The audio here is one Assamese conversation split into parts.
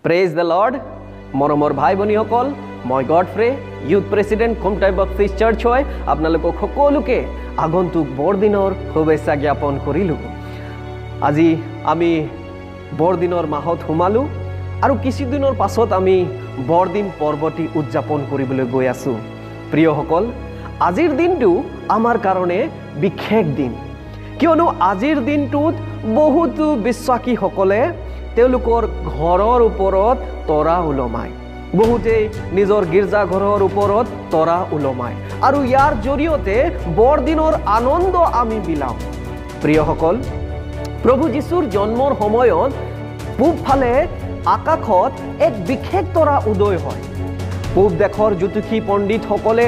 Praise the lord. মৰমৰ ভাই ভনীসকল, মই Godfrey, youth president, Khumtai Baptist church হৈ আপোনালোকক সকলোকে আগন্তুক বৰদিনৰ শুভেচ্ছা জ্ঞাপন কৰিলোঁ। আজি আমি বৰদিনৰ মাহত সোমালোঁ আৰু কিছুদিনৰ পাছত আমি বৰদিন পৰ্বটি উদযাপন কৰিবলৈ গৈ আছোঁ। প্ৰিয়সকল, আজিৰ দিনটো আমাৰ কাৰণে বিশেষ দিন, কিয়নো আজিৰ দিনটোত বহুতো বিশ্বাসীসকলে তেওঁলোকৰ ঘৰৰ ওপৰত তৰা ওলমায়, বহুতেই নিজৰ গীৰ্জাঘৰৰ ওপৰত তৰা ওলমায় আৰু ইয়াৰ জৰিয়তে বৰদিনৰ আনন্দ আমি বিলাওঁ। প্ৰিয়সকল, প্ৰভু যীশুৰ জন্মৰ সময়ত পূবফালে আকাশত এক বিশেষ তৰা উদয় হয়। পূব দেশৰ জ্যোতিষী পণ্ডিতসকলে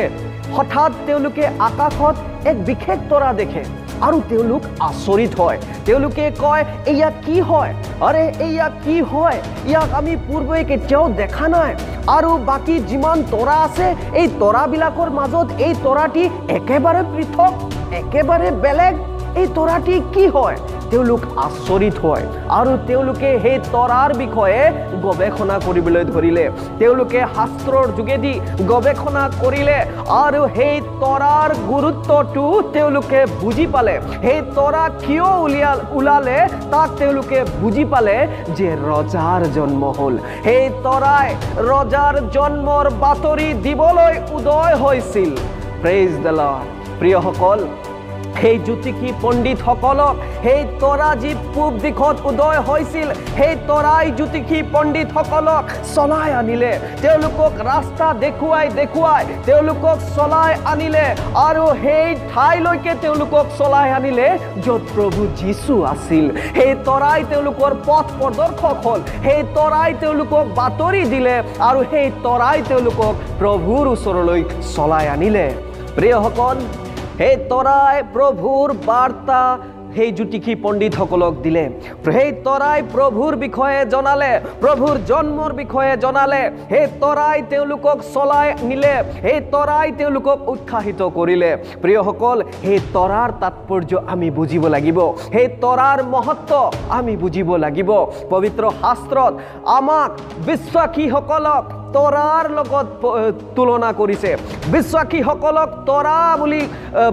হঠাৎ তেওঁলোকে আকাশত এক বিশেষ তৰা দেখে আৰু তেওঁলোক আচৰিত হয়। তেওঁলোকে কয়, এয়া কি হয়? আৰে এয়া কি হয়? ইয়াক আমি পূৰ্বে কেতিয়াও দেখা নাই। আৰু বাকী যিমান তৰা আছে, এই তৰাবিলাকৰ মাজত এই তৰাটি একেবাৰে পৃথক, একেবাৰে বেলেগ। এই তৰাটি কি হয়? তেওঁলোক আচৰিত হয় আৰু তেওঁলোকে সেই তৰাৰ বিষয়ে গৱেষণা কৰিবলৈ ধৰিলে। তেওঁলোকে শাস্ত্ৰৰ যোগেদি গৱেষণা কৰিলে আৰু সেই তৰাৰ গুৰুত্বটো তেওঁলোকে বুজি পালে। সেই তৰা কিয় ওলালে তাক তেওঁলোকে বুজি পালে যে ৰজাৰ জন্ম হ'ল। সেই তৰাই ৰজাৰ জন্মৰ বাতৰি দিবলৈ উদয় হৈছিল। Praise the lord. প্ৰিয়সকল, সেই জ্যোতিষী পণ্ডিতসকলক সেই তৰা যি পূব দিশত উদয় হৈছিল, সেই তৰাই জ্যোতিষী পণ্ডিতসকলক চলাই আনিলে। তেওঁলোকক ৰাস্তা দেখুৱাই দেখুৱাই তেওঁলোকক চলাই আনিলে আৰু সেই ঠাইলৈকে তেওঁলোকক চলাই আনিলে য'ত প্ৰভু যীশু আছিল। সেই তৰাই তেওঁলোকৰ পথ প্ৰদৰ্শক হ'ল, সেই তৰাই তেওঁলোকক বাতৰি দিলে আৰু সেই তৰাই তেওঁলোকক প্ৰভুৰ ওচৰলৈ চলাই আনিলে। প্ৰিয়সকল, সেই তৰাই প্ৰভুৰ বাৰ্তা সেই জ্যোতিষী পণ্ডিতসকলক দিলে। সেই তৰাই প্ৰভুৰ বিষয়ে জনালে, প্ৰভুৰ জন্মৰ বিষয়ে জনালে। সেই তৰাই তেওঁলোকক চলাই নিলে, সেই তৰাই তেওঁলোকক উৎসাহিত কৰিলে। প্ৰিয়সকল, সেই তৰাৰ তাৎপৰ্য আমি বুজিব লাগিব, সেই তৰাৰ মহত্ব আমি বুজিব লাগিব। পবিত্ৰ শাস্ত্ৰত আমাক বিশ্বাসীসকলক তৰাৰ লগত তুলনা কৰিছে। বিশ্বাসীসকলক তৰা বুলি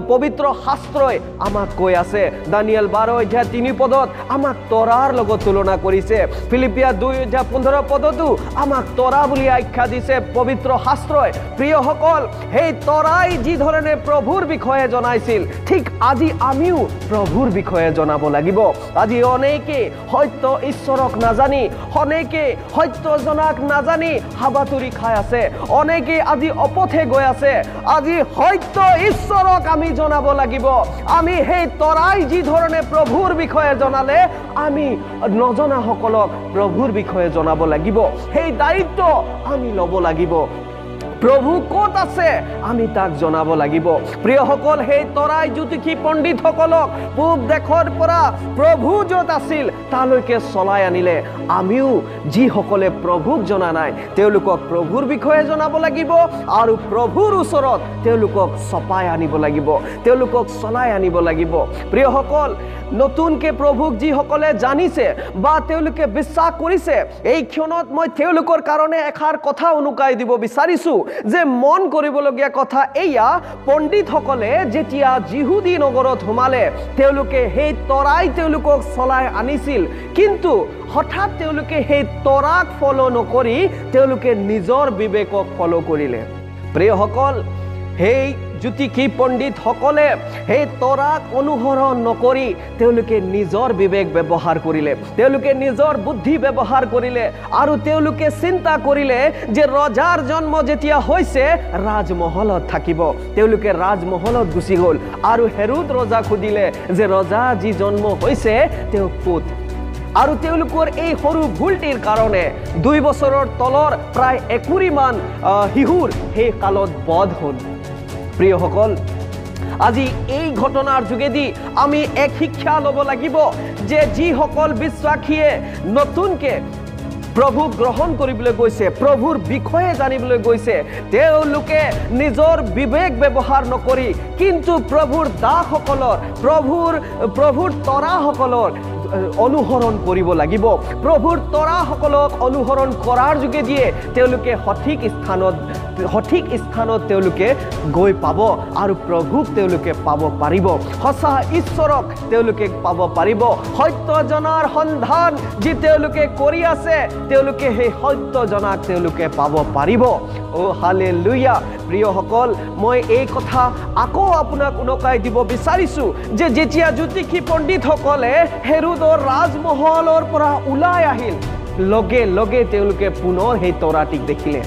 পবিত্ৰ শাস্ত্ৰই আমাক কৈ আছে। দানিয়েল 12 অধ্যায় 3 পদত আমাক তৰাৰ লগত তুলনা কৰিছে। ফিলিপিয়া 2 অধ্যায় 15 পদতো আমাক তৰা বুলি আখ্যা দিছে পবিত্ৰ শাস্ত্ৰই। প্ৰিয়সকল, সেই তৰাই যি ধৰণে প্ৰভুৰ বিষয়ে জনাইছিল, ঠিক আজি আমিও প্ৰভুৰ বিষয়ে জনাব লাগিব। আজি অনেকে সত্য ঈশ্বৰক নাজানি, অনেকে সত্য জনাক নাজানি হাবাথুৰি খাই আছে, অনেকে আজি অপথে গৈ আছে। আজি সত্য ঈশ্বৰক আমি জনাব লাগিব। আমি সেই তৰাই যি ধৰণে প্ৰভুৰ বিষয়ে জনালে, আমি নজনাসকলক প্ৰভুৰ বিষয়ে জনাব লাগিব। সেই দায়িত্ব আমি ল'ব লাগিব। প্ৰভু ক'ত আছে আমি তাক জনাব লাগিব। প্ৰিয়সকল, সেই তৰাই জ্যোতিষী পণ্ডিতসকলক পূব দেশৰ পৰা প্ৰভু য'ত আছিল তালৈকে চলাই আনিলে। আমিও যিসকলে প্ৰভুক জনা নাই তেওঁলোকক প্ৰভুৰ বিষয়ে জনাব লাগিব আৰু প্ৰভুৰ ওচৰত তেওঁলোকক চপাই আনিব লাগিব, তেওঁলোকক চলাই আনিব লাগিব। প্ৰিয়সকল, নতুনকৈ প্ৰভুক যিসকলে জানিছে বা তেওঁলোকে বিশ্বাস কৰিছে, এই ক্ষণত মই তেওঁলোকৰ কাৰণে এষাৰ কথা উনুকাই দিব বিচাৰিছোঁ যে মন কৰিবলগীয়া কথা এয়া, পণ্ডিতসকলে যেতিয়া যিহুদী নগৰত সোমালে, তেওঁলোকে সেই তৰাই তেওঁলোকক চলাই আনিছিল, কিন্তু হঠাৎ তেওঁলোকে সেই তৰাক ফ'ল' নকৰি তেওঁলোকে নিজৰ বিবেকক ফ'ল' কৰিলে। প্ৰিয়সকল, সেই জ্যোতিষী পণ্ডিতসকলে সেই তৰাক অনুসৰণ নকৰি তেওঁলোকে নিজৰ বিবেক ব্যৱহাৰ কৰিলে, তেওঁলোকে নিজৰ বুদ্ধি ব্যৱহাৰ কৰিলে আৰু তেওঁলোকে চিন্তা কৰিলে যে ৰজাৰ জন্ম যেতিয়া হৈছে ৰাজমহলত থাকিব। তেওঁলোকে ৰাজমহলত গুচি গ'ল আৰু হেৰোদ ৰজাক সুধিলে যে ৰজা যি জন্ম হৈছে তেওঁ ক'ত? আৰু তেওঁলোকৰ এই সৰু ভুলটিৰ কাৰণে 2 বছৰৰ তলৰ প্ৰায় 20মান শিশুৰ সেই কালত বধ হ'ল। প্ৰিয়সকল, আজি এই ঘটনাৰ যোগেদি আমি এক শিক্ষা ল'ব লাগিব যে যিসকল বিশ্বাসীয়ে নতুনকৈ প্ৰভু গ্ৰহণ কৰিবলৈ গৈছে, প্ৰভুৰ বিষয়ে জানিবলৈ গৈছে, তেওঁলোকে নিজৰ বিবেক ব্যৱহাৰ নকৰি কিন্তু প্ৰভুৰ দাসসকলৰ, প্ৰভুৰ তৰাসকলৰ অনুসৰণ কৰিব লাগিব। প্ৰভুৰ তৰাসকলক অনুসৰণ কৰাৰ যোগেদিয়ে তেওঁলোকে সঠিক স্থানত তেওঁলোকে গৈ পাব আৰু প্ৰভুক তেওঁলোকে পাব পাৰিব, সঁচা ঈশ্বৰক তেওঁলোকে পাব পাৰিব। সত্য জনাৰ সন্ধান যি তেওঁলোকে কৰি আছে, তেওঁলোকে সেই সত্য জনাক তেওঁলোকে পাব পাৰিব। অ' হালেলুয়া। প্ৰিয়সকল, মই এই কথা আকৌ আপোনাক উনকাই দিব বিচাৰিছোঁ যে যেতিয়া জ্যোতিষী পণ্ডিতসকলে হেৰোদৰ ৰাজমহলৰ পৰা ওলাই আহিল, লগে লগে তেওঁলোকে পুনৰ সেই তৰাটিক দেখিলে।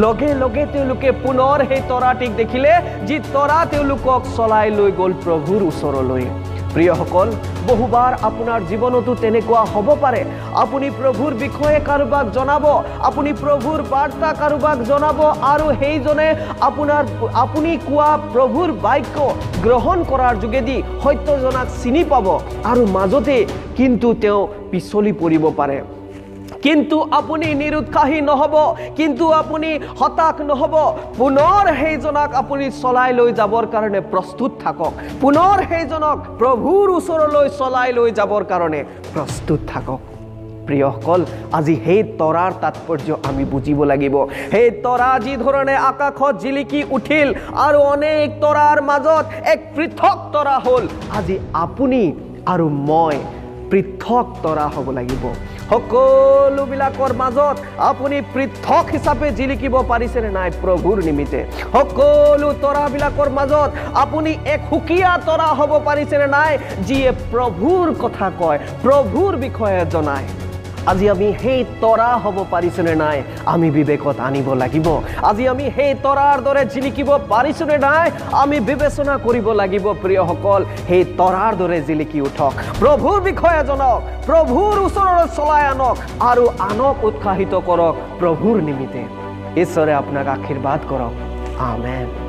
লগে লগে তেওঁলোকে পুনৰ সেই তৰাটিক দেখিলে, যি তৰা তেওঁলোকক চলাই লৈ গ'ল প্ৰভুৰ ওচৰলৈ। প্ৰিয়সকল, বহুবাৰ আপোনাৰ জীৱনতো তেনেকুৱা হ'ব পাৰে। আপুনি প্ৰভুৰ বিষয়ে কাৰোবাক জনাব, আপুনি প্ৰভুৰ বাৰ্তা কাৰোবাক জনাব আৰু সেইজনে আপুনি কোৱা প্ৰভুৰ বাক্য গ্ৰহণ কৰাৰ যোগেদি সত্যজনাক চিনি পাব আৰু মাজতে কিন্তু তেওঁ পিছলি পৰিব পাৰে। কিন্তু আপুনি নিৰুৎসাহী নহ'ব, কিন্তু আপুনি হতাশ নহ'ব। পুনৰ সেইজনক আপুনি চলাই লৈ যাবৰ কাৰণে প্ৰস্তুত থাকক। পুনৰ সেইজনক প্ৰভুৰ ওচৰলৈ চলাই লৈ যাবৰ কাৰণে প্ৰস্তুত থাকক। প্ৰিয়সকল, আজি সেই তৰাৰ তাৎপৰ্য আমি বুজিব লাগিব। সেই তৰা যি ধৰণে আকাশত জিলিকি উঠিল আৰু অনেক তৰাৰ মাজত এক পৃথক তৰা হ'ল, আজি আপুনি আৰু মই পৃথক তৰা হ'ব লাগিব। সকলোবিলাকৰ মাজত আপুনি পৃথক হিচাপে জিলিকিব পাৰিছেনে নাই প্ৰভুৰ নিমিত্তে? সকলো তৰাবিলাকৰ মাজত আপুনি এক সুকীয়া তৰা হ'ব পাৰিছেনে নাই, যিয়ে প্ৰভুৰ কথা কয়, প্ৰভুৰ বিষয়ে জনায়? আজি আমি সেই তৰা হ'ব পাৰিছোনে নাই আমি বিবেকত আনিব লাগিব। আজি আমি সেই তৰাৰ দৰে জিলিকিব পাৰিছোনে নাই আমি বিবেচনা কৰিব লাগিব। প্ৰিয়সকল, সেই তৰাৰ দৰে জিলিকি উঠক, প্ৰভুৰ বিষয়ে জনাওক, প্ৰভুৰ ওচৰলৈ চলাই আনক আৰু আনক উৎসাহিত কৰক প্ৰভুৰ নিমিত্তে। ঈশ্বৰে আপোনাক আশীৰ্বাদ কৰক। আমেন।